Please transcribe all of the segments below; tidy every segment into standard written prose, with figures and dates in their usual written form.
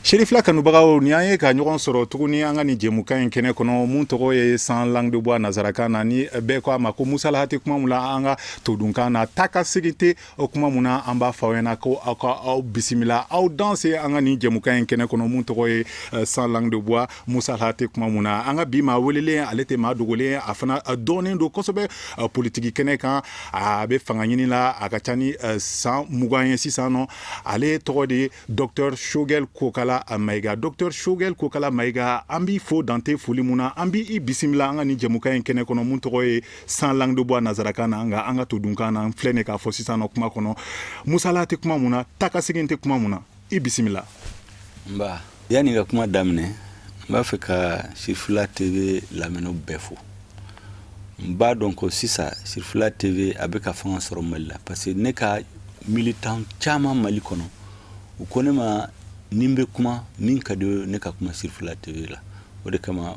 Sherifila kanubagaw, ni an ye ka ɲɔgɔn sɔrɔ tuguni an ka nin jɛmukan in kɛnɛ kɔnɔ, mun tɔgɔ ye Sans langue de bois nazarakan na, ni bɛɛ ko a ma ko Musala tɛ kuma mun la an ka todunkan na, taa ka segin tɛ o kuma mun na. An b'a fɔ aw ɲɛna ko aw ka aw bisimila, aw danse an ka nin jɛmukan in kɛnɛ kɔnɔ, mun tɔgɔ ye Sans langue de bois, Musala tɛ kuma mun na. An ka bi maa welelen, ale tɛ maa dogolen, a fana dɔnnen don kosɛbɛ politiki kɛnɛ kan. A bɛ fanga ɲini la, a ka ca ni san 20 ye sisan nɔ. Ale tɔgɔ de ye Docteur Choguel Kokala Maïga. Docteur Choguel Kokala Maïga, an b'i fo dante foli mun na, an b'i bisimila an ka nin jɛmukan in kɛnɛ kɔnɔ, mun tɔgɔ ye Sans langue de bois nazarakan na, nka an ka todunkan na, an filɛ nin k'a fɔ sisan nɔ kuma kɔnɔ, Musala tɛ kuma mun na, taa ka segin tɛ kuma mun na. I bisimila. Nba, yanni ka kuma daminɛ, n b'a fɛ ka Sirifila TV lamɛnnaw bɛɛ fo. N b'a dɔn ko sisan Sirifila TV a bɛ ka fanga sɔrɔ Mali la, parce que ne ka militant caman Mali kɔnɔ, u ko ne ma ni n bɛ kuma min ka di ne ka kuma Sirifila TV la. O de kama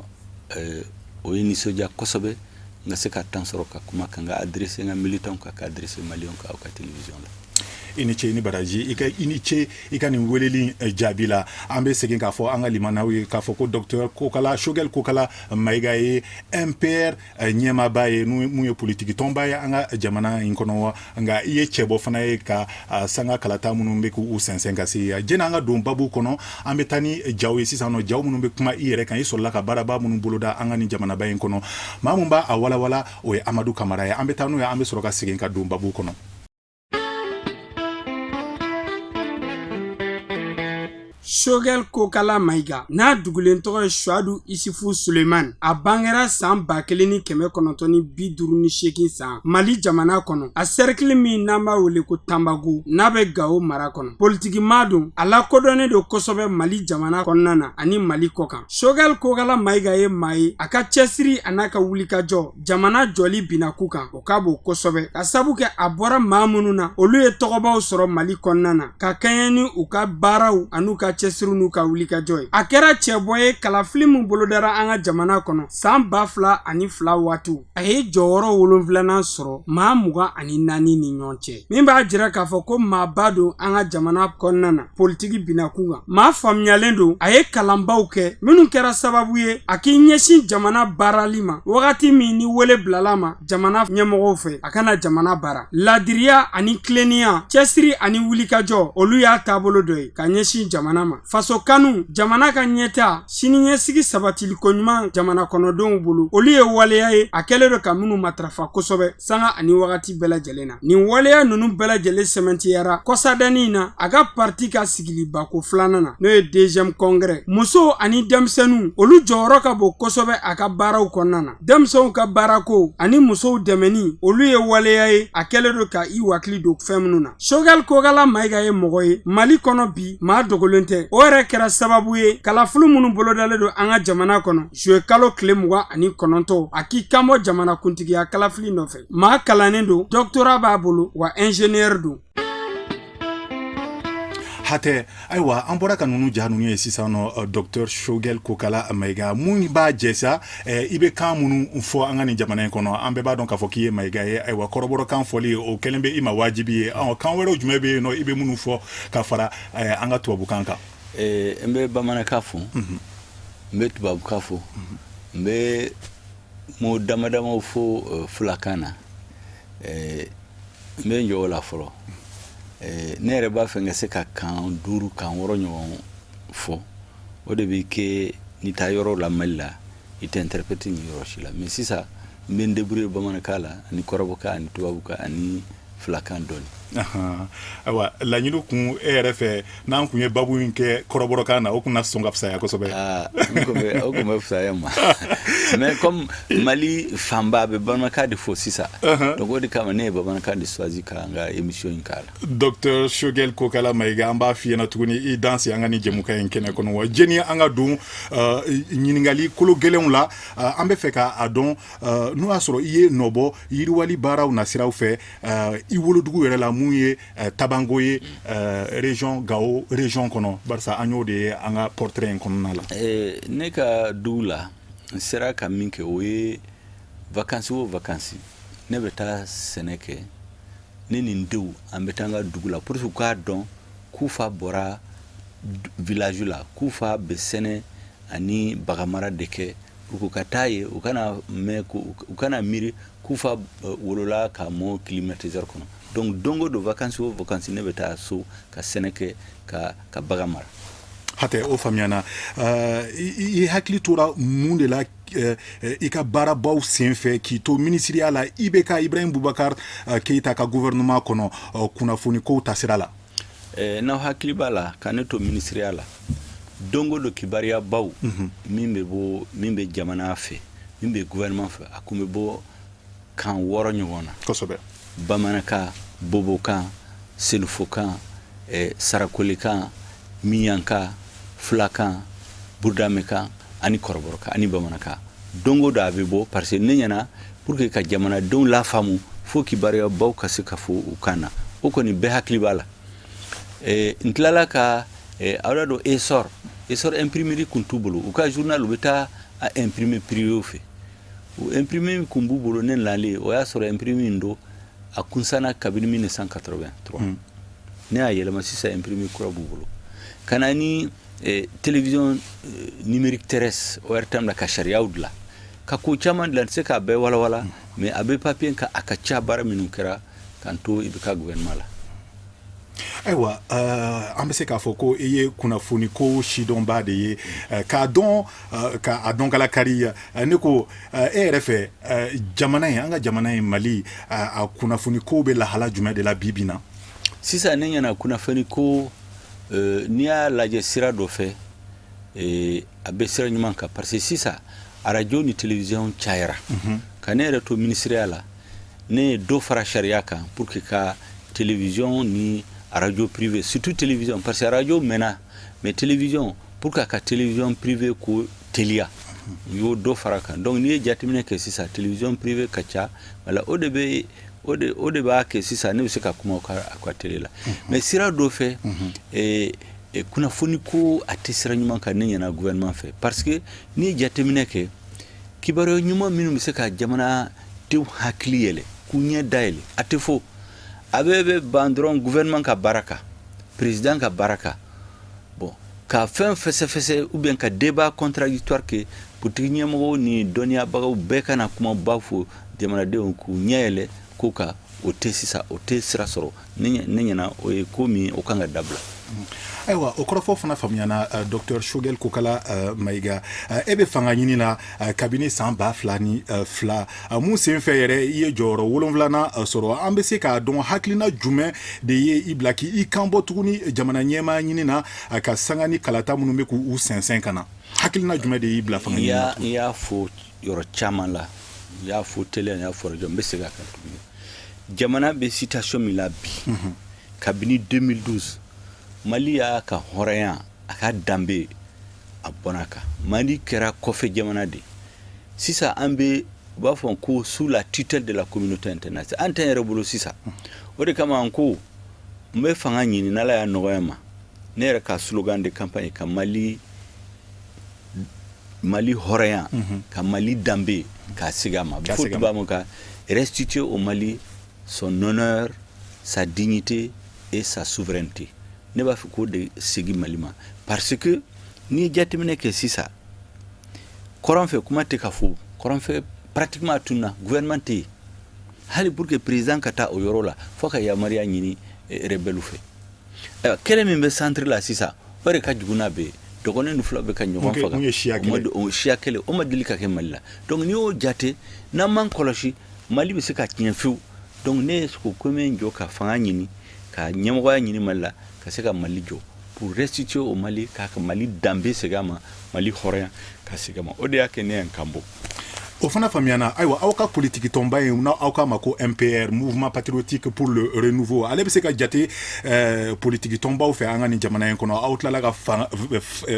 o ye nisɔndiya kosɛbɛ n ka se ka temps sɔrɔ ka kuma, ka n ka adresser n ka militant kan, ka adresser maliyɛnw kan aw ka télévision la. I ni ce, i ni baraji, i ka i ni ce i ka nin weleli jaabi la. An bɛ segin k'a fɔ an ka limanaw ye k'a fɔ ko docteur Kokala, Choguel Kokala Maïga ye MPR ɲɛmaaba ye, mun ye politiki tɔnba ye an ka jamana in kɔnɔ wa. Nka i ye cɛbɔ fana ye ka sanga kalata minnu bɛ k'u sɛnsɛn ka se jɛnɛ. An ka don babu kɔnɔ, an bɛ taa ni jaw ye sisan nɔ, jaw minnu bɛ kuma i yɛrɛ kan, i sɔrɔla ka baaraba minnu boloda an ka nin jamanaba in kɔnɔ. Maa mun b'a a walawala, o ye Amadu Kamara ye. An bɛ taa n'o ye, an bɛ sɔrɔ ka segin ka don babu kɔnɔ. Choguel Kokala Maïga, n'a dugulen tɔgɔ ye Suadu Isufu Suleiman, a bangera san 1958 san Mali jamana kɔnɔ, a sɛrikili min n'an b'a wele ko Tanbago, n'a bɛ Gawo mara kɔnɔ. Politikimaa don, a lakodɔnnen don kosɛbɛ Mali jamana kɔnɔna na ani Mali kɔkan. Choguel Kokala Maïga ye maa ye, a ka cɛsiri a n'a ka wulikajɔ jamana jɔli binakun kan, o ka bon kosɛbɛ, ka sabu kɛ a bɔra maa minnu na, olu ye tɔgɔbaw sɔrɔ Mali kɔnɔna na ka kɛɲɛ ni u ka baaraw an'u ka cɛsiriw n'u ka wulikajɔ ye. A kɛra cɛbɔ ye kalafili min bolodara an ka jamana kɔnɔ san 2002 waatiw, a ye jɔyɔrɔ wolonfilanan sɔrɔ maa 24 ni ɲɔgɔn cɛ, min b'a jira k'a fɔ ko maaba don an ka jamana kɔnɔna na politiki binakun kan. Maa faamuyalen don, a ye kalanbaw kɛ minnu kɛra sababu ye a k'i ɲɛsin jamana baarali ma wagati min ni wele bilala ma jamana ɲɛmɔgɔw fɛ a ka na jamana baara. Ladiriya ani tilennenya, cɛsiri ani wulikajɔ, olu y'a taabolo dɔ ye ka ɲɛsin jamana ma. Faso kanu, jamana ka ɲɛta, siniɲɛsigi sabatili koɲuman jamana kɔnɔdenw bolo, olu ye waleya ye a kɛlen don ka minnu matarafa kosɛbɛ sanga ani wagati bɛɛ lajɛlen na. Nin waleya ninnu bɛɛ lajɛlen sɛmɛntiyara kɔsadani in na a ka parti ka sigilibako filanan na, n'o ye deuxième congrès. Musow ani denmisɛnninw, olu jɔyɔrɔ ka bon kosɛbɛ a ka baaraw kɔnɔna na. Denmisɛnw ka baarako ani musow dɛmɛni, olu ye waleya ye a kɛlen don ka i wakili don fɛn minnu na. Choguel Kokala Maïga ye mɔgɔ ye Mali kɔnɔ bi, maa dogolen tɛ. O yɛrɛ kɛra sababu ye kalafili minnu bolodalen don an ka jamana kɔnɔ juillet kalo tile 29, a k'i kanbɔ jamana kuntigiya kalafili nɔfɛ. Maa kalannen don, doctorat b'a bolo, wa ingénieur don. Hatɛ, ayiwa, an bɔra ka ninnu ja ninnu ye sisan nɔ. Docteur Choguel Kokala Maïga, mun b'a jɛ sa i bɛ kan minnu fɔ an ka nin jamana in kɔnɔ? An bɛɛ b'a dɔn k'a fɔ k'i ye Maïga ye. Ayiwa, kɔrɔbɔrɔkan fɔli, o kɛlen bɛ i ma wajibi ye. Kan wɛrɛw jumɛn bɛ yen nɔ i bɛ minnu fɔ ka fara an ka tubabukan kan? N bɛ bamanankan fɔ, n bɛ tubabukan fɔ, n bɛ mot dama damaw fɔ fulakan na. N bɛ n jɔ o la fɔlɔ. Ne yɛrɛ b'a fɛ n ka se ka kan duuru, kan wɔɔrɔ ɲɔgɔn fɔ. O de bɛ kɛ n'i taa yɔrɔ la Mali la, i tɛ interprète ɲini yɔrɔ si la. Mais sisan n bɛ n débrouiller bamanankan la ani kɔrɔbɔkan ani tubabukan ani fulakan dɔɔni. Ayiwa, laɲini kun e yɛrɛ fɛ, n'an kun ye babu in kɛ kɔrɔbɔrɔkan na, o kun na sɔn ka fisaya kosɛbɛ. O kun bɛ fisaya ma, mais comme Mali fanba bɛ bamanankan de fɔ sisan, donc o de kama ne ye bamanankan de choisi ka n ka émission in k'a la. Docteur Choguel Kokala Maïga, an b'a f'i ɲɛna tuguni, i danse an ka nin jɛmukan in kɛnɛ kɔnɔ. Wa jɛni an ka don ɲininkali kolo gɛlɛnw la, an bɛ fɛ k'a dɔn n'o y'a sɔrɔ i ye nɔbɔ yiriwali baaraw nasiraw fɛ i wolodugu yɛrɛ la, mun ye Tabango ye, région Gao région kɔnɔ, barisa an y'o de ye an ka portrait in kɔnɔna la. Ne ka dugu la, n sera ka min kɛ, o ye vacances o vacances, ne bɛ taa sɛnɛ kɛ. Ne ni n denw, an bɛ taa an ka dugu la pour que u k'a dɔn k'u fa bɔra village la k'u fa bɛ sɛnɛ ani baganmara de kɛ pour que u ka taa ye, u kana mɛn, u kana miiri k'u fa wolola ka mɔ climatiseur kɔnɔ. Donc don o don, vacances o vacances, ne bɛ taa so ka sɛnɛ kɛ, ka bagan mara. Hatɛ, o faamuyana. I hakili tora mun de la i ka baarabaw senfɛ k'i to minisiriya la, IBK, Ibrahim Boubacar Keita ka gouvernement kɔnɔ, kunnafoni kow tasira la? N'aw hakili b'a la, ka ne to minisiriya la, don o don kibaruyabaw min bɛ bɔ, min bɛ jamana fɛ, min bɛ gouvernement fɛ, a kun bɛ bɔ kan 6 ɲɔgɔn na. Bamanankan, bobokan, senufokan, sarakolekan, miyanka, fulakan, burudamɛkan ani kɔrɔbɔrɔkan ani bamanankan. Don o don a bɛ bɔ, parce que ne ɲɛna, pour que ka jamanadenw lafaamu, fo kibaruyabaw ka se ka fɔ u kan na. O kɔni, bɛɛ hakili b'a la. N tilala ka aw y'a dɔn, Essor imprimerie kun t'u bolo. U ka journal, u bɛ taa a imprimer privé fɛ. O imprimerie kun b'u bolo, ne nalen, o y'a sɔrɔ imprimerie in don, a kunsana kabini 1983. Ne y'a yɛlɛma, sisan imprimerie kura b'u bolo. Ka na ni télévision numérique terrestre ORTM la, ka sariyaw dilan, ka ko caman dilan. N tɛ se k'a bɛɛ walawala, mais a bɛ papier kan, a ka ca, baara minnu kɛra k'an to IBK gouvernement la. Ayiwa, an bɛ se k'a fɔ ko i ye kunnafoni ko sidɔnba de ye, k'a dɔn, k'a dɔn kala kari. Ne ko, e yɛrɛ fɛ, jamana in, an ka jamana in Mali, a kunnafoni ko bɛ lahala jumɛn de la bi bi in na? Sisan, ne ɲɛna, kunnafoni ko, n'i y'a lajɛ sira dɔ fɛ, a bɛ sira ɲuman kan, parce que sisan arajo ni télévision cayara. Ka ne yɛrɛ to ministériya la, ne ye dɔ fara sariya kan pour que ka télévision ni radio privé, surtout télévision, parce que radio mɛnna, mais télévision, pour que ka télévision privé ko teliya, u y'o dɔ fara kan. Donc n'i ye jateminɛ kɛ sisan, télévision privé ka ca. Wala o de bɛ o de b'a kɛ sisan ne bɛ se ka kuma u ka télé la. Mais sira dɔ fɛ, kunnafoni ko, a tɛ sira ɲuman kan ne ɲɛna gouvernement fɛ, parce que n'i ye jateminɛ kɛ, kibaruya ɲuman minnu bɛ se ka jamanadenw hakili yɛlɛ, k'u ɲɛ dayɛlɛ, a tɛ fɔ. A bɛɛ bɛ ban dɔrɔn gouvernement ka baara kan, président ka baara kan. Bon, ka fɛn fɛsɛfɛsɛ ou bien ka débat contradictoire kɛ, politique ɲɛmɔgɔw ni dɔnniyabagaw bɛɛ ka na kumaba fɔ jamanadenw k'u ɲɛ yɛlɛ ko ka, o tɛ sisan, o tɛ sira sɔrɔ. Ne ɲɛna, o ye ko min, o kan ka dabila. Ayiwa, o kɔrɔfɔ fana faamuyana. Docteur Choguel Kokala Mayiga, e bɛ fanga ɲini na kabini san 2002. Mun sen fɛ yɛrɛ i ye jɔyɔrɔ wolonfilanan sɔrɔ? An bɛ se k'a dɔn hakilina jumɛn de ye i bila k'i kan bɔ tuguni jamana ɲɛmaa ɲini na, ka sanga ni kalata minnu bɛ k'u sɛnsɛn ka na? Hakilina jumɛn de y'i bila fanga ɲini na? I y'a fɔ yɔrɔ caman la, i y'a fɔ télé, i y'a fɔ radio, n bɛ segin a kan tuguni. Jamana bɛ situation min la bi, kabini 2012 Mali y'a ka hɔrɔnya, a ka danbe, a bɔnna kan. Mali kɛra kɔfɛ jamana de. Sisan an bɛ, u b'a fɔ ko sous la tutelle de la communauté internationale, an tɛ yɛrɛ bolo sisan. O de kama n ko n bɛ fanga ɲini, n'Ala y'a nɔgɔya ma. Ne yɛrɛ ka slogan de campagne, ka Mali hɔrɔnya, ka Mali danbe k'a segin a ma. A bɛ fɔ tubabu ma ka restituer au Mali son honneur, sa dignité et sa souveraineté. Ne b'a fɛ k'o de segin Mali ma, parce que n'i ye jateminɛ kɛ sisan, kɔrɔn fɛ, kuma tɛ ka fɔ kɔrɔn fɛ, pratiquement a tununa, gouvernement tɛ yen. Hali pour que président ka taa o yɔrɔ la, fo ka yamaruya ɲini rebelle fɛ. Ayiwa, kɛlɛ min bɛ centre la sisan, o de ka jugu n'a bɛɛ ye. Dɔgɔnin ni fila bɛ ka ɲɔgɔn faga. Mun ye siya kɛlɛ? O siya kɛlɛ, o ma deli ka kɛ Mali la. Donc n'i y'o jate, n'an m'an kɔlɔsi, Mali bɛ se ka tiɲɛ fewu. Donc ne ye ko min jɔ ka fanga ɲini, ka ɲɛmɔgɔya ɲini Mali la, ka se ka Mali jɔ, pour restituer au Mali, k'a ka Mali danbe segin a ma, Mali hɔrɔnya ka segin a ma. O de y'a kɛ ne ye n kan bɔ. O fana faamuyana. Ayiwa, aw ka politiki tɔnba in, n'aw k'a ma ko MPR, Mouvement patriotique pour le renouveau, ale bɛ se ka jate politiki tɔnbaw fɛ an ka nin jamana in kɔnɔ. Aw tilala ka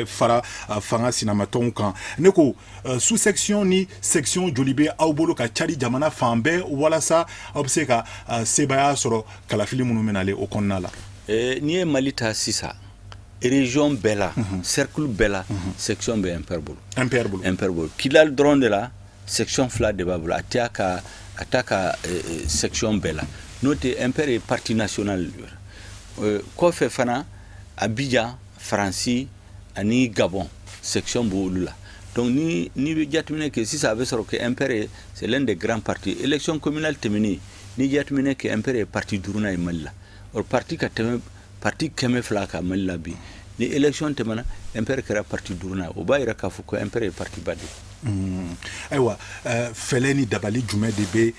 fara fanga sinamatɔnw kan. Ne ko, sous section ni section joli bɛ aw bolo ka cari jamana fan bɛɛ, walasa aw bɛ se ka sebaaya sɔrɔ kalafili minnu bɛ nalen o kɔnɔna la? N'i ye Mali ta sisan, région bɛɛ la, cercle bɛɛ la, section bɛ MPR bolo. MPR bolo. MPR bolo. Kidal dɔrɔn de la, section fila de b'a bolo. A tɛ ka a t'a ka section bɛɛ la, n'o tɛ MPR ye parti national. Kɔfɛ fana, Abidjan Faransi ani Gabon, section b'olu la. Donc ni n'i bɛ jateminɛ kɛ sisan, a bɛ sɔrɔ que MPR ye, c'est l'un des grands partis. Élection communale tɛmɛnen, ni jateminɛ kɛ, MPR ye parti duurunan ye Mali la. Or parti ka tɛmɛ parti 200 kan Mali la bi, ni élection tɛmɛna, MPR kɛra parti duurunan ye. O b'a yira k'a fɔ ko MPR ye parti ba de ye. Ayiwa, fɛlɛ ni dabali jumɛn de bɛ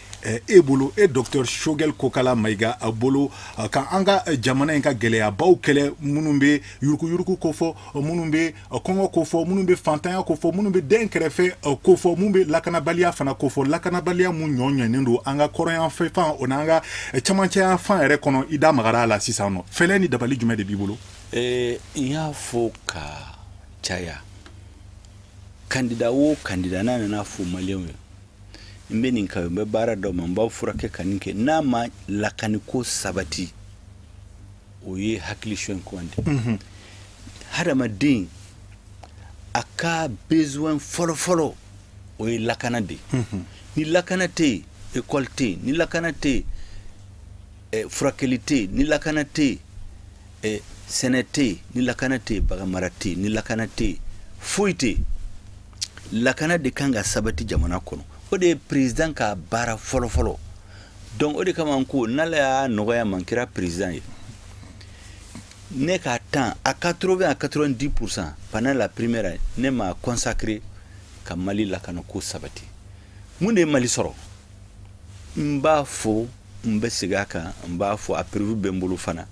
e bolo, e docteur Choguel Kokala Mayiga a bolo, ka an ka jamana in ka gɛlɛyabaw kɛlɛ, minnu bɛ yuruguyurugu kofɔ, minnu bɛ kɔngɔ kofɔ, minnu bɛ fantanya kofɔ, minnu bɛ den kɛrɛfɛ kofɔ, minnu bɛ lakanabaliya fana kofɔ, lakanabaliya mun ɲɔ ɲɛnen don an ka kɔrɔnyanfɛ fan o n'an ka camancɛya fan yɛrɛ kɔnɔ? I da magara a la sisan nɔ. Fɛlɛ ni dabali jumɛn de b'i bolo? N y'a fɔ ka caya, candidat o candidat n'a nana fɔ maliyɛnw ye n bɛ nin kɛ, n bɛ baara dɔ ma, n b'aw furakɛ ka nin kɛ, n'a ma lakaniko sabati, o ye hakili suɲɛ kuma de. Hadamaden a ka besoin fɔlɔ-fɔlɔ, o ye lakana de ye. Ni lakana tɛ yen, école tɛ yen. Ni lakana tɛ yen, furakɛli tɛ yen. Ni lakana tɛ yen, sɛnɛ tɛ yen. Ni lakana tɛ yen, baganmara tɛ yen. Ni lakana tɛ yen, foyi tɛ yen. Lakana de kan ka sabati jamana kɔnɔ, o de ye président ka baara fɔlɔ-fɔlɔ. Donc o de kama n ko n'Ala y'a nɔgɔya ma, n kɛra président ye, ne ka temps à 80 à 90% pendant la première année, ne m'a consacré ka Mali lakana ko sabati. Mun de ye Mali sɔrɔ? N b'a fɔ, n bɛ segin a kan, n b'a fɔ, a preuve bɛ n bolo fana.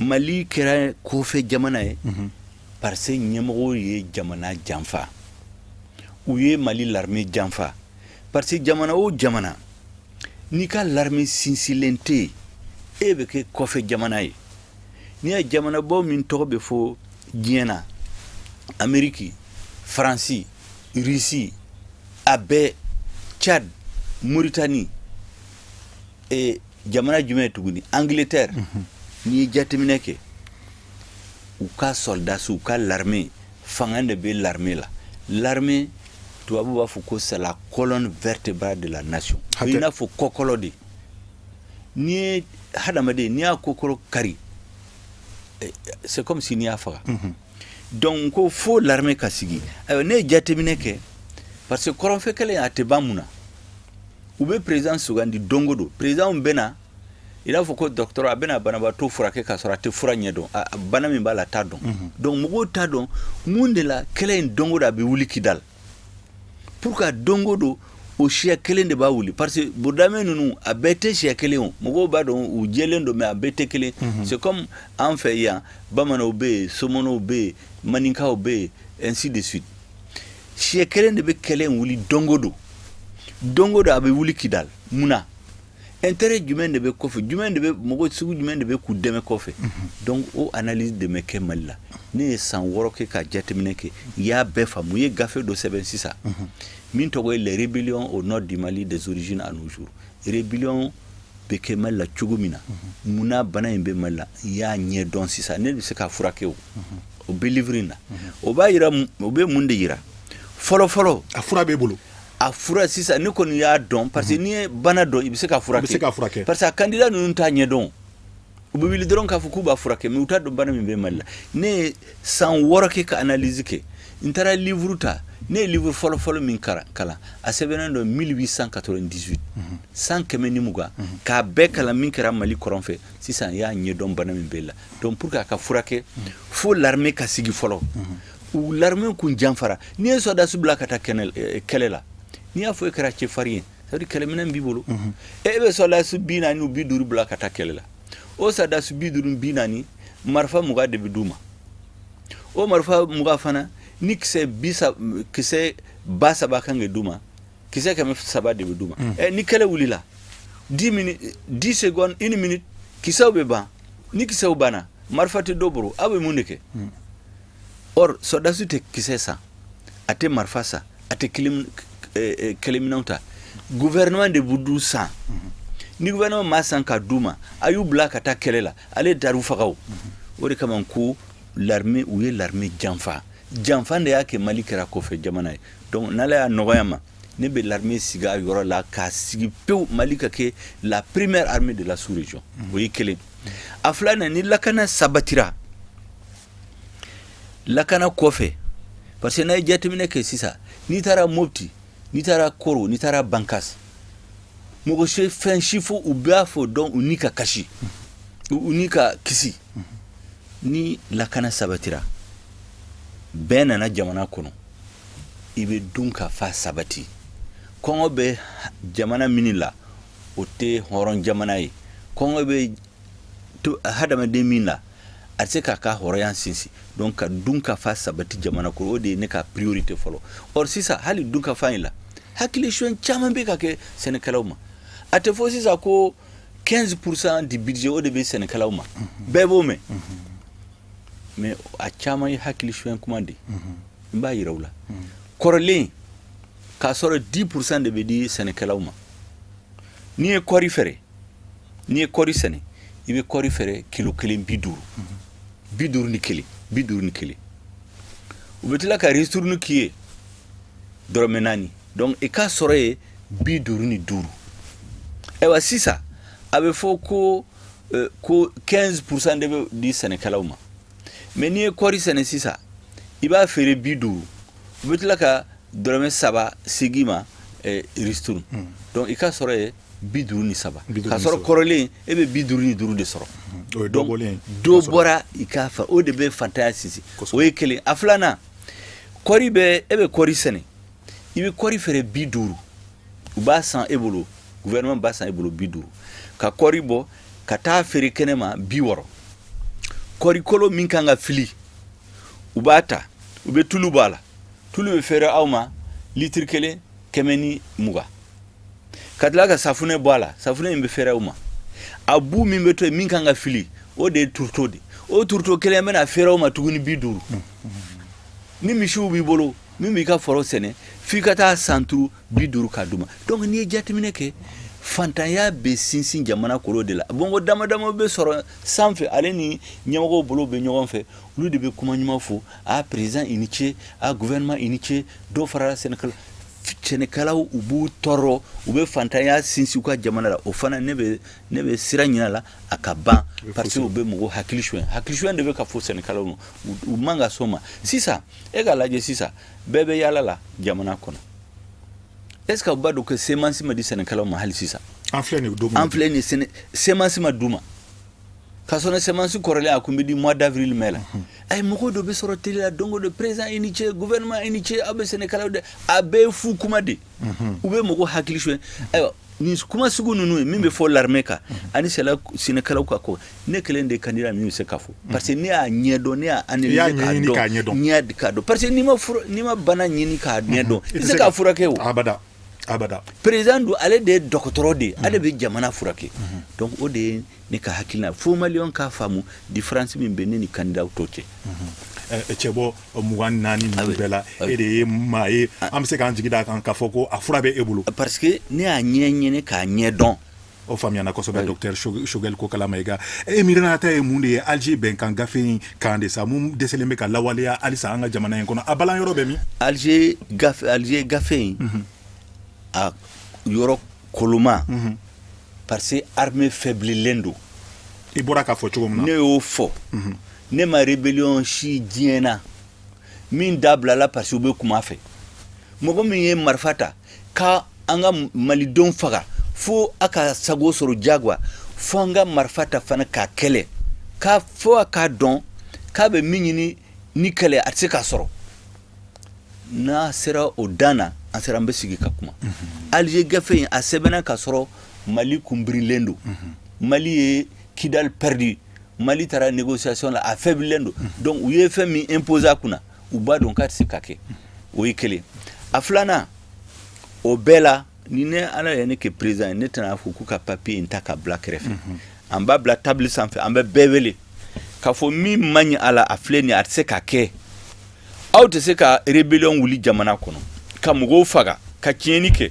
Mali kɛra kɔfɛ jamana ye parce que ɲɛmɔgɔw ye jamana janfa, u ye Mali l'armée janfa, parce que jamana o jamana, n'i ka l'armée sinsinlen tɛ yen, e bɛ kɛ kɔfɛ jamana ye. N'i ye jamanabɔ min tɔgɔ bɛ fɔ diɲɛ na, Amérique, Faransi, Russie, a bɛɛ, Tchad, Mauritanie, e jamana jumɛn tuguni, Angleterre, n'i ye jateminɛ kɛ, u ka soldats, u ka l'armée, fanga de bɛ l'armée la. L'armée, tubabu b'a fɔ ko c'est la colonne vertébrale de la nation. O i n'a fɔ kɔkɔlɔ de. N'i ye hadamaden, n'i y'a kɔkɔlɔ kari, c'est comme si n'i y'a faga. Donc ko fo l'armée ka sigi. Ayiwa, ne ye jateminɛ kɛ, parce que kɔrɔnfɛ kɛlɛ a tɛ ban. Mun na u bɛ président sugandi don o don? Président bɛ na i n'a fɔ ko docteur, a bɛna banabaatɔ furakɛ k'a sɔrɔ a tɛ fura ɲɛ dɔn, bana min b'a la, a t'a dɔn. Donc mɔgɔw t'a dɔn mun de la kɛlɛ in don o don a bɛ wuli Kidal. Pourquoi don o don o siya kelen de b'a wuli? Parce que Burudamɛ ninnu, a bɛɛ tɛ siya kelen o. Mɔgɔw b'a dɔn u jɛlen don, mais a bɛɛ tɛ kelen. C'est comme an fɛ yan, bamananw bɛ yen, somɔnɔw bɛ yen, maninkaw bɛ yen, ainsi de suite. Siya kelen de bɛ kɛlɛ in wuli don o don, don o don a bɛ wuli Kidal. Mun na? Intérêt jumɛn de bɛ kɔfɛ? Jumɛn de bɛ, mɔgɔ sugu jumɛn de bɛ k'u dɛmɛ kɔfɛ? Donc o analyse de bɛ kɛ Mali la. Ne ye san 6 kɛ ka jateminɛ kɛ, n y'a bɛɛ faamu. U ye gafe dɔ sɛbɛn sisan min tɔgɔ ye "Les rébellions au nord du Mali, des origines à nos jours". Rébellion bɛ kɛ Mali la cogo min na, mun na bana in bɛ Mali la, n y'a ɲɛ dɔn sisan, ne bɛ se k'a furakɛ. O bɛ livre in na. O b'a yira, o bɛ mun de yira fɔlɔ fɔlɔ? A fura b'e bolo? A fura sisan, ne kɔni y'a dɔn, parce que n'i ye bana dɔn, i bɛ se ka furakɛ. I bɛ se k'a furakɛ. Parce que a candidat ninnu t'a ɲɛdɔn. U bɛ wuli dɔrɔn k'a fɔ k'u b'a furakɛ, mais u t'a dɔn bana min bɛ Mali la. Ne ye san 6 kɛ ka analyse kɛ. N taara livre ta. Ne ye livre fɔlɔ fɔlɔ min kalan, a sɛbɛnnen don 1898, san 120, k'a bɛɛ kalan min kɛra Mali kɔrɔn fɛ. Sisan n y'a ɲɛdɔn bana min bɛ la. Donc pour que a ka furakɛ, fo l'armée ka sigi fɔlɔ. U l'armée kun janfara. N'i ye sɔrɔdasi bila ka taa kɛnɛ kɛlɛ la, n'i y'a fɔ e kɛra cɛfarin ye, ça veut dire kɛlɛminɛn b'i bolo. E bɛ sɔrɔdasi 40 u 50 bila ka taa kɛlɛ la. O sɔrɔdasi 50, 40, marifa 20 de bɛ d'u ma. O marifa 20 fana, ni kisɛ bi kisɛ 3000 kan ka d'u ma, kisɛ 300 de bɛ d'u ma. Ɛ, ni kɛlɛ wulila, 10 minutes, 10 secondes, une minute, kisɛw bɛ ban. Ni kisɛw banna, marifa tɛ dɔ bolo, aw bɛ mun de kɛ? Or sɔrɔdasi tɛ kisɛ san, a tɛ marifa san, a tɛ kɛlɛminɛnw ta. Gouvernement de b'u du san. Ni gouvernement ma san ka d'u ma, a y'u bila ka taa kɛlɛ la, ale dar'u faga. O de kama ko l'armée, u ye l'armée janfa. Janfa de y'a kɛ Mali kɛra kɔfɛ jamana ye. Donc n'Ala y'a nɔgɔya ma, ne bɛ l'armée sigi a yɔrɔ la, k'a sigi pewu, Mali ka kɛ la première armée de la sous-région. O ye kelen. A filanan, ni lakana sabatira. Lakana kɔfɛ, parce que n'a ye jateminɛ kɛ sisan, n'i taara Mopti, n'i taara Koro, n'i taara Bankas, mɔgɔ si fɛn si fɔ u b'a fɔ dɔn u ni ka kasi, u ni ka kisi. Ni lakana sabatira, bɛn nana jamana kɔnɔ, i bɛ dun ka fa sabati. Kɔngɔ bɛ jamana min la, o tɛ hɔrɔn jamana ye. Kɔngɔ bɛ hadamaden min la, a tɛ se k'a ka hɔrɔnya sinsin. Donc ka dun ka fa sabati jamana kɔnɔ, o de ye ne ka priorité fɔlɔ. Or sisan, hali dun ka fa in la, hakili suɲɛ caman bɛ ka kɛ sɛnɛkɛlaw ma. A tɛ fɔ sisan ko 15% du budget, o de bɛ sɛnɛkɛlaw ma. Bɛɛ b'o mɛn, mais a caman ye hakili suɲɛ kuma de. N b'a yira u la, kɔrɔlen k'a sɔrɔ 10% de bɛ di sɛnɛkɛlaw ma. N'i ye kɔɔri feere, n'i ye kɔɔri sɛnɛ, i bɛ kɔɔri feere kilo kelen 50, 51, 51. U bɛ tila ka ristourne k'i ye dɔrɔmɛ 4. Donc i ka sɔrɔ ye 55. Ayiwa, sisan a bɛ fɔ ko 15% de bɛ di sɛnɛkɛlaw ma. Mais n'i ye kɔɔri sɛnɛ sisan, i b'a feere 50, u bɛ tila ka dɔrɔmɛ 3 segin ma ristourne. Donc i ka sɔrɔ ye 53. K'a sɔrɔ kɔrɔlen e bɛ 55 de sɔrɔ. Donc dɔ bɔra i k'a fa, o de bɛ fantanya sinsin. O ye kelen. A filanan, kɔɔri bɛ, e bɛ kɔɔri sɛnɛ, i bɛ kɔɔri feere 50, u b'a san e bolo, gouvernement b'a san e bolo 50, ka kɔɔri bɔ ka taa feere kɛnɛ ma 60. Kɔɔri kolo min kan ka fili, u b'a ta, u bɛ tulu bɔ a la. Tulu bɛ feere aw ma litiri kelen 120. Ka tila ka safunɛ bɔ a la, safunɛ in bɛ feere aw ma. A bu min bɛ to yen, min kan ka fili, o de ye tourteau de. O tourteau kelen bɛna feere aw ma tuguni 50. Ni misiw b'i bolo, min b'i ka foro sɛnɛ, f'i ka taa san turu 50 k'a d'u ma. Donc n'i ye jateminɛ kɛ, fantanya bɛ sinsin jamana kɔnɔ de la. Bongo dama dama bɛ sɔrɔ sanfɛ, ale ni ɲɛmɔgɔw bolo bɛ ɲɔgɔn fɛ, olu de bɛ kuma ɲuman fɔ: a président i ni ce, a gouvernement i ni ce, dɔ farala sɛnɛkɛla. Sɛnɛkɛlaw, u b'u tɔɔrɔ, u bɛ fantanya sinsin u ka jamana la. O fana, ne bɛ sira ɲini a la a ka ban, parce que u bɛ mɔgɔw hakili suɲɛ. Hakili suɲɛ de bɛ ka fɔ sɛnɛkɛlaw ma, u man ka s'o ma. Sisan e k'a lajɛ, sisan bɛɛ bɛ yaala la jamana kɔnɔ. Est ce que aw b'a dɔn ko semence ma di sɛnɛkɛlaw ma hali sisan? An filɛ nin don. An filɛ nin, sɛnɛ semence ma d'u ma, k'a sɔrɔ semence kɔrɔlen a kun bɛ di mois d'avril mai la. Ayi, mɔgɔw dɔ bɛ sɔrɔ télé la don o don: président i ni ce, gouvernement i ni ce, aw bɛ sɛnɛkɛlaw de. A bɛɛ ye fu kuma de, u bɛ mɔgɔw hakili suɲɛ. Ayiwa, nin kuma sugu ninnu ye min bɛ fɔ l'armée kan ani sɛnɛkɛlaw ka ko, ne kelen de candidat min bɛ se k'a fɔ, parce que ne y'a ɲɛdɔn, ne y'a analyser k'a dɔn, ɲɛ k'a dɔn, parce que n'i ma bana ɲini k'a ɲɛdɔn, i tɛ se k'a furakɛ o. Abada, abada. Président dun, ale de ye dɔgɔtɔrɔ de ye, ale bɛ jamana furakɛ. Donc o de ye ne ka hakilina fo maliyɛn k'a faamu, différence min bɛ ne ni candidat tɔw cɛ. Cɛbɔ 24 ninnu bɛɛ la, e de ye maa ye an bɛ se k'an jigi d'a kan k'a fɔ ko a fura bɛ e bolo. Parce que ne y'a ɲɛɲini k'a ɲɛdɔn. O faamuyana kosɛbɛ, docteur Choguel Kokalla Maïga. E miirinata ye mun de ye Alger bɛnkan gafe in kan de sa, mun dɛsɛlen bɛ ka lawaleya halisa an ka jamana in kɔnɔ? A balan yɔrɔ bɛ min? Alger gafe, Alger gafe in, a yɔrɔ koloma, parce que armée faiblilen don. I bɔra k'a fɔ cogo min na. Ne y'o fɔ, ne ma rébellion si diɲɛ na min dabilala parce que u bɛ kuma fɛ. Mɔgɔ min ye marifa ta ka an ka malidenw faga fo a ka sago sɔrɔ diyagoya, fo an ka marifa ta fana k'a kɛlɛ, k'a fo a k'a dɔn k'a bɛ min ɲini ni kɛlɛ, a tɛ se k'a sɔrɔ. N'a sera o dan na, an sera, an bɛ sigi ka kuma. Alger gafe in, a sɛbɛnna k'a sɔrɔ Mali kunbirilen don. Mali ye Kidal perdu, Mali taara négociation la, a faiblilen don. Donc u ye fɛn min imposer a kunna, u b'a dɔn k'a tɛ se ka kɛ. O ye kelen. A filanan, o bɛɛ la, ni ne Ala ye ne kɛ président ye, ne tɛna fɔ k'u ka papier in ta ka bila kɛrɛfɛ. An b'a bila table sanfɛ, an bɛ bɛɛ wele k'a fɔ min man ɲi a la, a filɛ nin ye, a tɛ se ka kɛ. Aw tɛ se ka rébellion wuli jamana kɔnɔ ka mɔgɔw faga, ka tiɲɛni kɛ.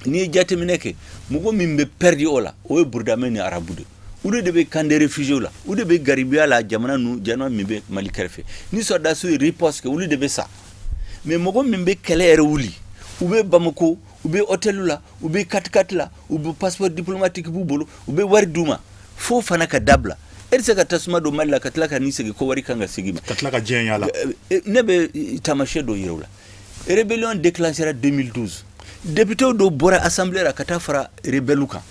N'i ye jateminɛ kɛ, mɔgɔ min bɛ perdu o la, o ye burudamɛ ni arabu de. Olu de bɛ camp de réfugiés la, olu de bɛ garibuya la. Jamana ninnu, jamana min bɛ Mali kɛrɛfɛ, ni sɔrɔdasiw ye riposte kɛ, olu de bɛ sa. Mais mɔgɔ min bɛ kɛlɛ yɛrɛ wuli, u bɛ Bamako, u bɛ hôtel la, u bɛ 4x4 la, u bɛ passeport diplomatique b'u bolo, u bɛ wari d'u ma. Fo fana ka dabila. E tɛ se ka tasuma don Mali la ka tila ka n'i sigi ko wari kan ka segin ma, ka tila ka diɲɛ yala. Ne bɛ taamasiyɛn dɔ yira u la. Rébellion déclenchera 2012, député dɔ bɔra assemblée la ka taa fara rebelle kan,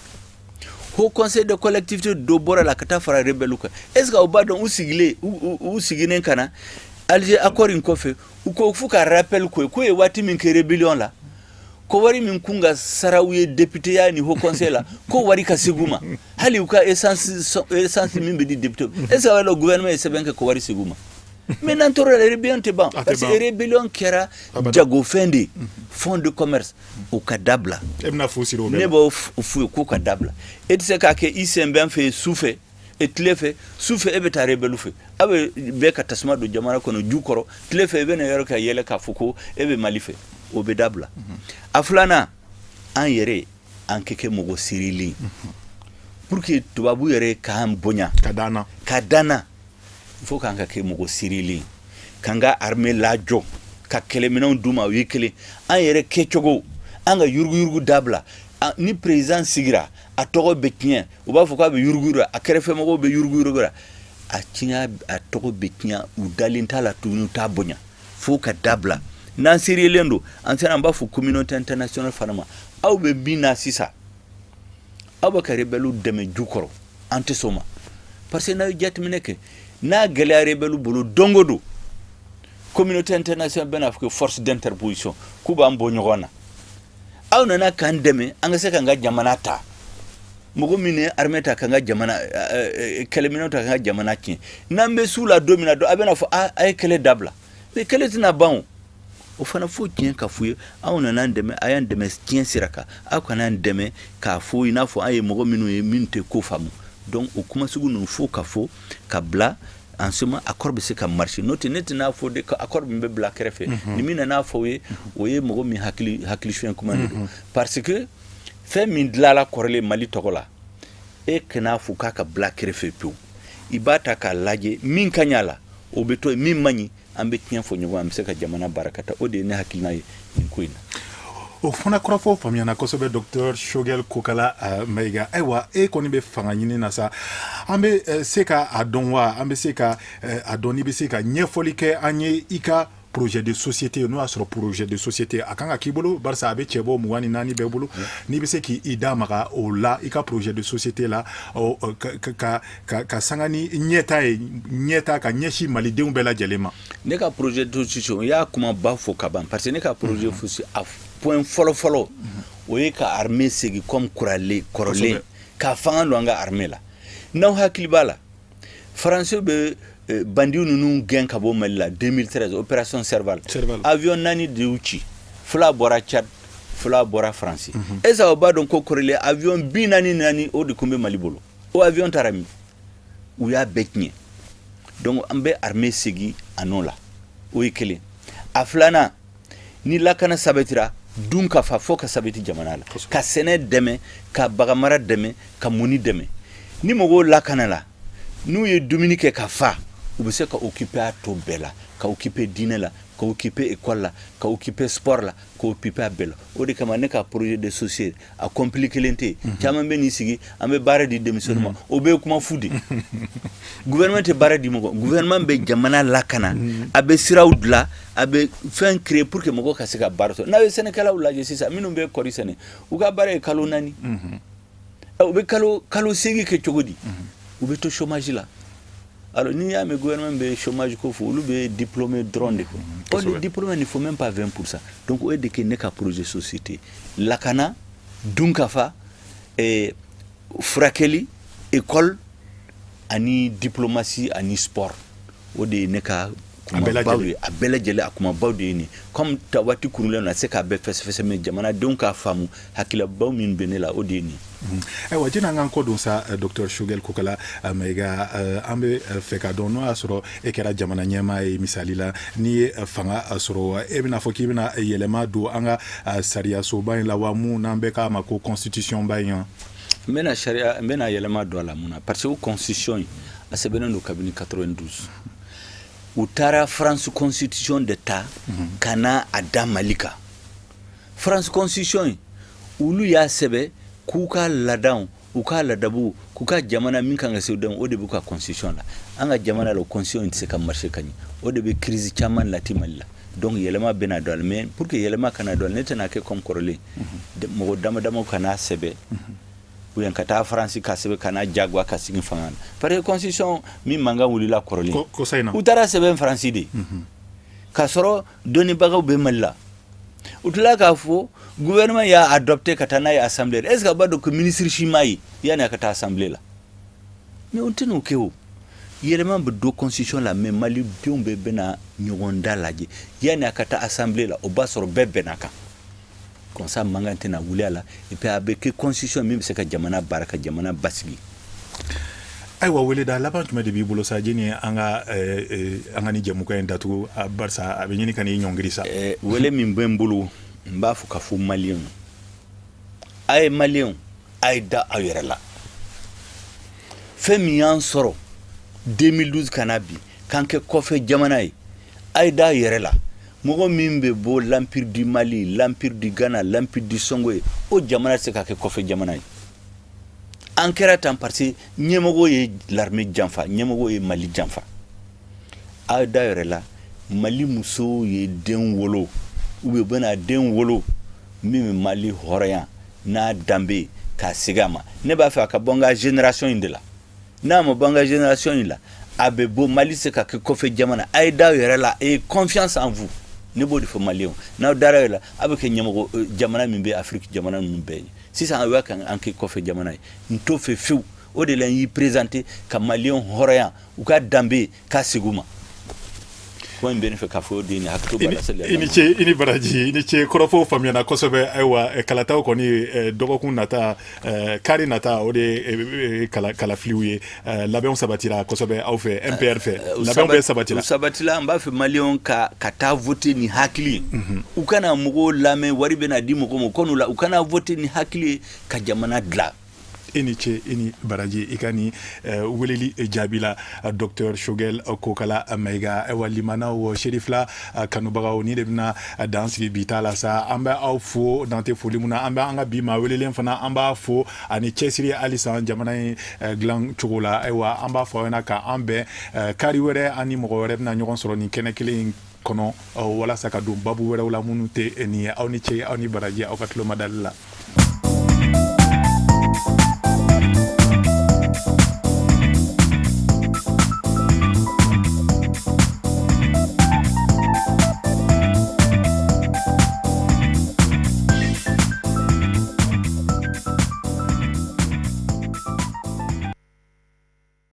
haut conseil de collectivité dɔ bɔra la ka taa fara rebelle kan. Est ce que aw b'a dɔn, u sigilen, u sigilen ka na Alger accord in kɔfɛ, u ko f'u ka rappel ko ye, k'u ye waati min kɛ rébellion la, ko wari min kun ka sara u ye député ya ni haut conseil la, ko wari ka segin u ma, hali u ka essence min bɛ di député. Est ce que aw b'a dɔn, gouvernement ye sɛbɛn kɛ ko wari segin u ma? Mais n'an tora la, rébellion tɛ ban, parce que rébellion kɛra jagofɛn de ye, fonds de commerce. O ka dabila. E bɛna fu siri o bɛɛ la. Ne b'o f'u ye k'u ka dabila. E tɛ se k'a kɛ i sen bɛ an fɛ yen su fɛ e tile fɛ, su fɛ e bɛ taa rebelle fɛ, aw bɛ bɛɛ ka tasuma don jamana kɔnɔ ju kɔrɔ, tile fɛ e bɛ na yɔrɔ ka yɛlɛ k'a fɔ ko e bɛ Mali fɛ. O bɛ dabila. A filanan, an yɛrɛ an kɛ kɛ mɔgɔ sirilen pour que tubabu yɛrɛ k'an bonya. Ka d'an na. Ka d'an na. Il faut k'an ka kɛ mɔgɔ sirilen, k'an ka armée lajɔ, ka kɛlɛminɛnw d'u ma. O ye kelen. An yɛrɛ kɛcogo, an ka yuruguyurugu dabila. Ni président sigira, a tɔgɔ bɛ tiɲɛ, u b'a fɔ k'a bɛ yuruguyurugu, a kɛrɛfɛmɔgɔw bɛ yuruguyurugu la, a tiɲɛ, a tɔgɔ bɛ tiɲɛ, u dalen t'a la tuguni, u t'a bonya. Fo ka dabila. N'an serielen don, an sera, an b'a fɔ communauté internationale fana ma: aw bɛ min na sisan, aw bɛ ka rebelle dɛmɛ ju kɔrɔ, an tɛ sɔn o ma. Parce que n'a ye jateminɛ kɛ, n'a gɛlɛya rebelle bolo don o don, communauté internationale bɛna fɔ ko force d'interposition, k'u b'an bɔ ɲɔgɔn na. Aw nana k'an dɛmɛ an ka se k'an ka jamana ta, mɔgɔ min ye armée ta k'an ka jamana kɛlɛminɛnw ta k'an ka jamana tiɲɛ, n'an bɛ s'u la don min na, a bɛna fɔ a ye kɛlɛ dabila. Mais kɛlɛ tɛna ban. O o fana, fo tiɲɛ ka f'u ye: aw nana an dɛmɛ, a y'an dɛmɛ tiɲɛ sira kan, aw kana an dɛmɛ k'a fɔ i n'a fɔ an ye mɔgɔ minnu ye minnu tɛ ko faamu. Donc o kuma sugu ninnu, fo ka fɔ ka bila en ce moment, accord bɛ se ka marcher. N'o tɛ, ne tɛna fɔ de ko accord min bɛ bila kɛrɛfɛ. Ni min nana fɔ o ye, o ye mɔgɔ min hakili suɲɛ kuma de don, parce que fɛn min dilanla kɔrɔlen Mali tɔgɔ la, e kana fɔ k'a ka bila kɛrɛfɛ pewu. I b'a ta k'a lajɛ, min ka ɲi a la, o bɛ to yen, min man ɲi, an bɛ tiɲɛ fɔ ɲɔgɔn, an bɛ se ka jamana baara ka taa. O de ye ne hakilina ye nin ko in na. O fana kɔrɔfɔ faamuyana kosɛbɛ, docteur Choguel Kokala Mayiga. Ayiwa, e kɔni bɛ fanga ɲini na sa, an bɛ se ka a dɔn wa, an bɛ se ka a dɔn, n'i bɛ se ka ɲɛfɔli kɛ an ye i ka projet de société, n'o y'a sɔrɔ projet de société a kan ka k'i bolo, barisa a bɛ cɛbɔ 24 bɛɛ bolo, n'i bɛ se k'i da maga o la, i ka projet de société la, ka sanga ni ɲɛta ye, ɲɛta ka ɲɛsin malidenw bɛɛ lajɛlen ma. Ne ka projet de société, n y'a kumaba fɔ ka ban, parce que ne ka projet fosi, a point fɔlɔ fɔlɔ, o ye ka armée segin comme kuralen kɔrɔlen, ka fanga don an ka armée la. N'aw hakili b'a la, Français bɛ bandits ninnu gɛn ka bɔ Mali la 2013, opération Serval, avion naani de y'u ci, fila bɔra Tchad, fila bɔra Faransi. Est ce que aw b'a dɔn ko kɔrɔlen avion 44, o de tun bɛ Mali bolo, o avion taara min? U y'a bɛɛ tiɲɛ. Donc an bɛ armée segin a nɔ la, o ye kelen. A filanan, ni lakana sabatira, dun ka fa fo ka sabati jamana la, ka sɛnɛ dɛmɛ, ka baganmara dɛmɛ, ka mɔni dɛmɛ. Ni mɔgɔw lakana la, n'u ye dumuni kɛ ka fa, u bɛ se ka occuper a to bɛɛ la, ka occuper diinɛ la, ka occuper école la, ka occuper sport la, ka occuper a bɛɛ la. O de kama ne ka projet de société a compliqué len tɛ. Caman bɛ n'i sigi, an bɛ baara di denmisɛnnin ma, o bɛɛ ye kuma fu de. Gouvernement tɛ baara di mɔgɔ, gouvernement bɛ jamana lakana, a bɛ siraw dilan, a bɛ fɛn créer pour que mɔgɔw ka se ka baara sɔrɔ. N'a ye sɛnɛkɛlaw lajɛ sisan, minnu bɛ kɔɔri sɛnɛ, u ka baara ye kalo 4, u bɛ kalo 8 kɛ cogo di? U bɛ to chômage la. Alors n'i y'a mɛn gouvernement bɛ chômage ko fɔ, olu bɛ diplômé dɔrɔn de kɔ. Or les diplômés ne font même pas 20%. Donc o de kɛ ne ka projet société: lakana, dunkafa, furakɛli, école ani diplomatie ani sport. O de ye ne ka kumabaw ye, a bɛɛ lajɛlen, a kumabaw de ye nin. Comme ta waati kurulen na, se k'a bɛɛ fɛsɛfɛsɛ, mais jamanadenw k'a faamu, hakilibaw min bɛ ne la, o de ye nin. Ayiwa, jɛni an k'an kɔ don sa, docteur Choguel Kokala Mayiga, an bɛ fɛ ka dɔn, n'o y'a sɔrɔ e kɛra jamana ɲɛmaa ye, misali la, n'i ye fanga sɔrɔ, e bɛna fɔ k'i bɛna yɛlɛma don an ka sariyasoba in la wa, mun n'an bɛɛ k'a ma ko constitution ba in wa? N bɛna sariya, n bɛna yɛlɛma don a la. Mun na? Parce que o constitution in, a sɛbɛnnen don kabini 92. U taara France constitution de ta ka na a da Mali kan. France constitution in, olu y'a sɛbɛn k'u ka laadaw U ka ladabu, k'u ka jamana min kan ka se o de b'u ka constitution la. An ka jamana la, o constitution tɛ se ka marcher ka ɲɛ. O de bɛ crise caman lati Mali la. Donc yɛlɛma bɛna don a la, mais pour que yɛlɛma kana don a la, ne tɛna kɛ comme kɔrɔlen, mɔgɔ dama dama kana sɛbɛn ou bien ka taa Faransi ka sɛbɛn ka n'a jagoya ka sigi fanga na, parce que constitution min mankan wulila kɔrɔlen, u taara sɛbɛn Faransi de, k'a sɔrɔ dɔnnibagaw bɛ Mali la. U tilala k'a fɔ gouvernement y'a adopté ka taa n'a ye assemblée. Est ce que a b'a dɔn ko ministre si m'a ye yanni a ka taa assemblée la? Mais o tɛn'o kɛ. O yɛlɛma bɛ don constitution la, mais malidenw bɛɛ bɛna ɲɔgɔn da lajɛ yanni a ka taa assemblée la. O b'a sɔrɔ bɛɛ bɛnna kan, comme ça mankan tɛna wuli a la. Et puis a bɛ kɛ constitution min bɛ se ka jamana baara, ka jamana basigi. Ayiwa, weleda laban jumɛn de b'i bolo sa, jeni an ka ni jɛmukan in datugu, barisa a bɛ ɲini ka n'i ɲɔngiri sa? Wele min bɛ n bolo, n b'a fɔ ka fɔ maliyɛnw, a ye maliyɛnw, a ye da aw yɛrɛ la. Fɛn min y'an sɔrɔ 2012 ka na bi k'an kɛ kɔfɛ jamana ye, a ye da aw yɛrɛ la. Mɔgɔ min bɛ bɔ l'Empire du Mali, l'Empire du Ghana, l'Empire du Songhai, o jamana tɛ se ka kɛ kɔfɛ jamana ye. An kɛra tan parce que ɲɛmɔgɔ ye l'armée janfa, ɲɛmɔgɔ ye Mali janfa. A da yɛrɛ la, Mali musow ye den wolo ou bien u bɛna den wolo min bɛ Mali hɔrɔnya n'a danbe k'a segin a ma. Ne b'a fɛ a ka bɔ n ka génération in de la. N'a ma bɔ n ka génération in la, a bɛ bɔ. Mali se ka kɛ kɔfɛ jamana. A ye da yɛrɛ la et confiance en vous. Ne b'o de fɔ maliyɛnw, n'aw dara yɛrɛ la, a bɛ kɛ ɲɛmɔgɔ jamana min bɛ Afiriki jamana ninnu bɛɛ ye. Sisan a b'a kan an kɛ kɔfɛ jamana ye, n t'o fɛ fiyewu. O de la n y'i présenté ka maliyɛnw hɔrɔnya, u ka danbe k'a segin u ma. Kuma in bɛ ne fɛ k'a fɔ o de ye hakili b'a la. I ni ce, i ni baraji, i ni ce. Kɔrɔfɔw faamuyana kosɛbɛ. Ayiwa, kalataw kɔni, dɔgɔkun nata, kari nata, o de ye kalafiliw ye. Labɛnw sabatira kosɛbɛ aw fɛ, MPR fɛ, labɛnw bɛɛ sabatira? U sabatila. N b'a fɛ maliyɛnw ka taa voter ni hakili ye. U kana mɔgɔw lamɛn, wari bɛna di mɔgɔ ma kɔn'u la. U kana voter ni hakili ye ka jamana dilan. I ni ce, i ni baraji, i ka ni weleli jaabi la, docteur Choguel Kokala Mayiga. Ayiwa, limanaw, Cherifla kanubagaw, ni de bɛna dan sigi bi ta la sa. An bɛ aw fo dan tɛ foli mun na. An bɛ an ka bi maa welelen fana, an b'a fo ani cɛsiri halisa jamana in dilan cogo la. Ayiwa, an b'a fɔ aw ɲɛna k'an bɛn kari wɛrɛ, an ni mɔgɔ wɛrɛ bɛna ɲɔgɔn sɔrɔ nin kɛnɛ kelen in kɔnɔ walasa ka don babu wɛrɛw la minnu tɛ nin ye. Aw ni ce, aw ni baraji, aw ka tulomadali la.